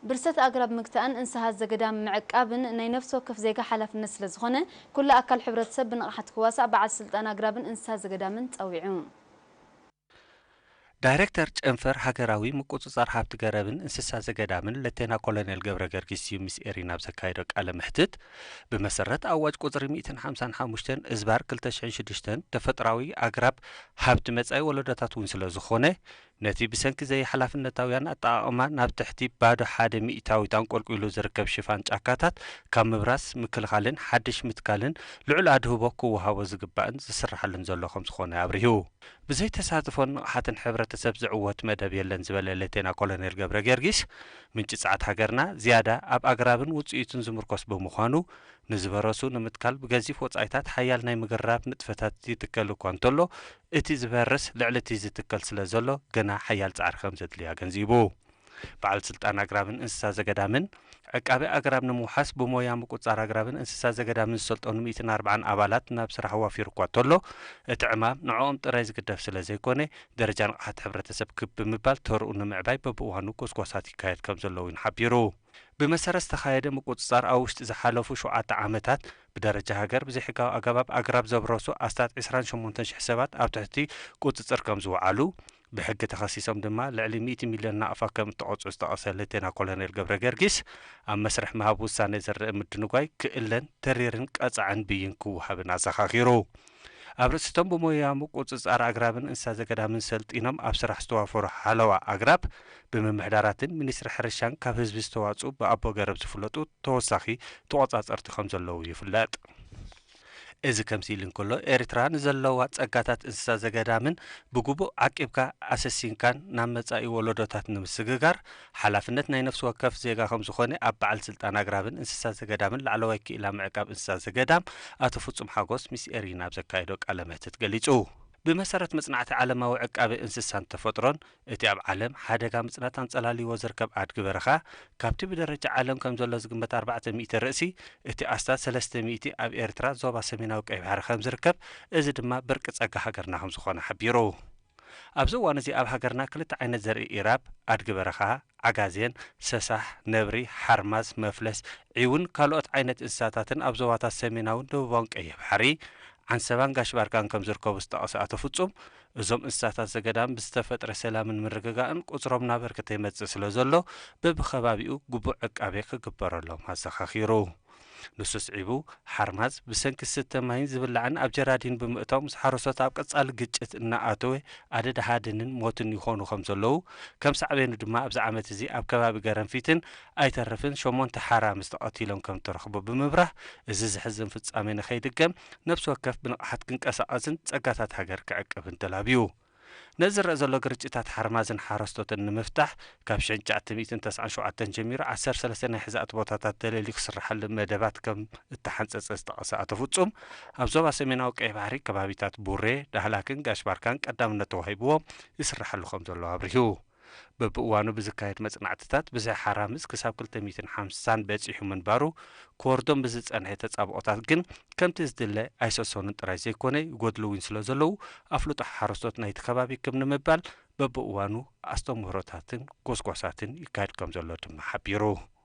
ብርሰት ኣግራብ ምግታእን እንስሳት ዘገዳም ምዕቃብን ናይ ነፍሲ ወከፍ ዜጋ ሓላፍነት ስለ ዝኾነ፣ ኩሉ ኣካል ሕብረተሰብ ብንቕሓት ክዋሳእ በዓል ስልጣን ኣግራብን እንስሳት ዘገዳምን ጸዊዑ። ዳይሬክተር ጨንፈር ሃገራዊ ምቁጽጻር ሃብቲ ገረብን እንስሳ ዘገዳምን ሌተና ኮሎኔል ገብረ ገርጊስ እዩ ምስ ኤሪና ኣብ ዘካየዶ ቃለ መሕትት፣ ብመሰረት ኣዋጅ ቁጽሪ ሚእትን ሓምሳን ሓሙሽተን እዝባር ክልተ ሽሕን ሽዱሽተን ተፈጥራዊ ኣግራብ ሃብቲ መጻኢ ወለዶታት እውን ስለ ዝኾነ፣ ነቲ ብሰንኪ ዘይሓላፍነታውያን ኣጠቓቕማ ናብ ትሕቲ ባዶ ሓደ ሚእታዊት ኣንቆልቂሉ ዝርከብ ሽፋን ጫካታት ካብ ምብራስ ምክልኻልን ሓድሽ ምትካልን ልዑል ኣድህቦ ክወሃቦ ዝግባእን ዝስራሓሉን ዘሎ ከም ዝኾነ ኣብሪሁ። ብዘይተሳትፎን ንቕሓትን ሕብረተሰብ ዝዕወት መደብ የለን ዝበለ ሌቴና ኮሎኔል ገብረ ጊዮርጊስ፣ ምንጪ ጸዓት ሃገርና ዝያዳ ኣብ ኣግራብን ውጽኢቱን ዝምርኮስ ብምዃኑ፣ ንዝበረሱ ንምትካል ብገዚፍ ወጻኢታት ሓያል ናይ ምግራብ ንጥፈታት ይትከል እኳ እንተሎ፣ እቲ ዝበርስ ልዕሊ እቲ ዝትከል ስለ ዘሎ፣ ገና ሓያል ጻዕሪ ከም ዘድልዮ ኣገንዚቡ። በዓል ስልጣን ኣግራብን እንስሳ ዘገዳምን፣ ዕቃቤ ኣግራብ ንምውሓስ ብሞያ ምቁጽጻር ኣግራብን እንስሳ ዘገዳምን ዝሰልጠኑ ሚእትን ኣርባዓን ኣባላት ናብ ስራሕ ዋፊሩ እኳ እንተሎ፣ እቲ ዕማም ንዕኦም ጥራይ ዝግደፍ ስለ ዘይኮነ፣ ደረጃ ንቕሓት ሕብረተሰብ ክብ ብምባል ተርኡ ንምዕባይ በብእዋኑ ጎስጓሳት ይካየድ ከም ዘሎ እውን ሓቢሩ። ብመሰረት ዝተኻየደ ምቁጽጻር ኣብ ውሽጢ ዝሓለፉ ሸውዓተ ዓመታት ብደረጃ ሃገር ብዘይሕጋዊ ኣገባብ ኣግራብ ዘብረሱ ኣስታት ዕስራን ሸሞንተን ሽሕ ሰባት ኣብ ትሕቲ ቁጽጽር ከም ዝወዓሉ፣ ብሕጊ ተኸሲሶም ድማ ልዕሊ ሚእቲ ሚልዮን ናቕፋ ከም እተቐጽዑ ዝጠቐሰ ሌቴና ኮሎኔል ገብረ ገርጊስ፣ ኣብ መስርሕ ምሃብ ውሳኔ ዝረአ ምድንጓይ ክእለን ተሪርን ቀጻዕን ብይን ክወሃብን ኣዘኻኺሩ። ኣብ ርእሲቶም ብሞያ ምቁጽጻር ኣግራብን እንስሳ ዘገዳምን ሰልጢኖም ኣብ ስራሕ ዝተዋፈሩ ሓለዋ ኣግራብ ብምምሕዳራትን ሚኒስትሪ ሕርሻን ካብ ህዝቢ ዝተዋጽኡ ብኣቦ ገረብ ዝፍለጡ ተወሳኺ ተቖጻጸርቲ ከም ዘለዉ ይፍለጥ። እዚ ከምዚ ኢሉ እንከሎ፣ ኤርትራ ንዘለዋ ጸጋታት እንስሳ ዘገዳምን ብግቡእ ዓቂብካ ኣሰሲንካን ናብ መጻኢ ወለዶታት ንምስግጋር ሓላፍነት ናይ ነፍሲ ወከፍ ዜጋ ከም ዝኾነ ኣብ በዓል ስልጣን ኣግራብን እንስሳ ዘገዳምን ላዕለዋይ ክኢላ ምዕቃብ እንስሳ ዘገዳም ኣቶ ፍጹም ሓጎስ ምስ ኤሪና ኣብ ዘካየዶ ቃለ መሕትት ገሊጹ። ብመሰረት መጽናዕቲ ዓለማዊ ዕቃበ እንስሳን ተፈጥሮን፣ እቲ ኣብ ዓለም ሓደጋ ምጽናት ኣንጸላልይዎ ዝርከብ ኣድጊ በረኻ፣ ካብቲ ብደረጃ ዓለም ከም ዘሎ ዝግመት ኣርባዕተ ሚእቲ ርእሲ፣ እቲ ኣስታት ሰለስተ ሚእቲ ኣብ ኤርትራ ዞባ ሰሜናዊ ቀይሕ ባሕሪ ከም ዝርከብ፣ እዚ ድማ ብርቂ ጸጋ ሃገርና ከም ዝኾነ ሓቢሩ። ኣብዚ እዋን እዚ ኣብ ሃገርና ክልተ ዓይነት ዘርኢ ኢራብ፣ ኣድጊ በረኻ፣ ዓጋዜን፣ ሰሳሕ፣ ነብሪ፣ ሓርማዝ፣ መፍለስ፣ ዒውን ካልኦት ዓይነት እንስሳታትን ኣብ ዞባታት ሰሜናውን ደቡባውን ቀይሕ ባሕሪ፣ ዓንሰባን ጋሽ ባርካን ከም ዝርከቡ ዝጠቐሰ ኣቶ ፍጹም፣ እዞም እንስሳታት ዘገዳም ብዝተፈጥረ ሰላምን ምርግጋእን ቁጽሮም እናበርከተ ይመጽእ ስለ ዘሎ፣ በብኸባቢኡ ግቡእ ዕቃቤ ክግበረሎም ኣዘኻኺሩ። ንሱ ስዒቡ፣ ሓርማዝ ብሰንኪ ዝስተ ማይን ዝብላዕን ኣብ ጀራዲን ብምእታው፣ ምስ ሓረስቶት ኣብ ቀጻሊ ግጭት እናኣተወ ኣደዳ ሃድንን ሞትን ይኾኑ ከም ዘለዉ፣ ከም ሳዕቤኑ ድማ ኣብዚ ዓመት እዚ ኣብ ከባቢ ገረንፊትን ኣይተርፍን ሸሞንተ ሓራምዝ ተቐቲሎም ከም እተረኽቡ ብምብራህ፣ እዚ ዘሕዝን ፍጻሜ ንኸይድገም ነፍሲ ወከፍ ብንቕሓት ክንቀሳቐስን ጸጋታት ሃገር ክዕቅብን ተላብዩ። ነዚ ዝረአ ዘሎ ግርጭታት ሓርማዝን ሓረስቶትን ንምፍታሕ፣ ካብ ሽሕን ትሽዓተ ሚእትን ተስዓን ሸውዓተን ጀሚሩ ዓሰርተ ሰለስተ ናይ ሕዛእቲ ቦታታት ተለልዩ ክስርሓሉ መደባት ከም እተሓንጸጸ ዝጠቐሰ ኣቶ ፍጹም፣ ኣብ ዞባ ሰሜናዊ ቀይሕ ባሕሪ ከባቢታት ቡሬ፣ ዳህላክን ጋሽ ባርካን ቀዳምነት ተዋሂብዎም ይስርሓሉ ከም ዘሎ ኣብሪሁ። በብእዋኑ ብዝካየድ መጽናዕትታት፣ ብዝሒ ሓራምዝ ክሳብ ክልተ ሚእትን ሓምሳን በጺሑ ምንባሩ፣ ክወርዶም ብዝጸንሐ ተጻብኦታት ግን ከምቲ ዝድለ ኣይሰሰኑን ጥራይ ዘይኮነ፣ ይጎድሉ እውን ስለ ዘለዉ፣ ኣፍልጦ ሓረስቶት ናይቲ ከባቢ ክብ ንምባል በብእዋኑ ኣስተምህሮታትን ጎስጓሳትን ይካየድ ከም ዘሎ ድማ ሓቢሩ።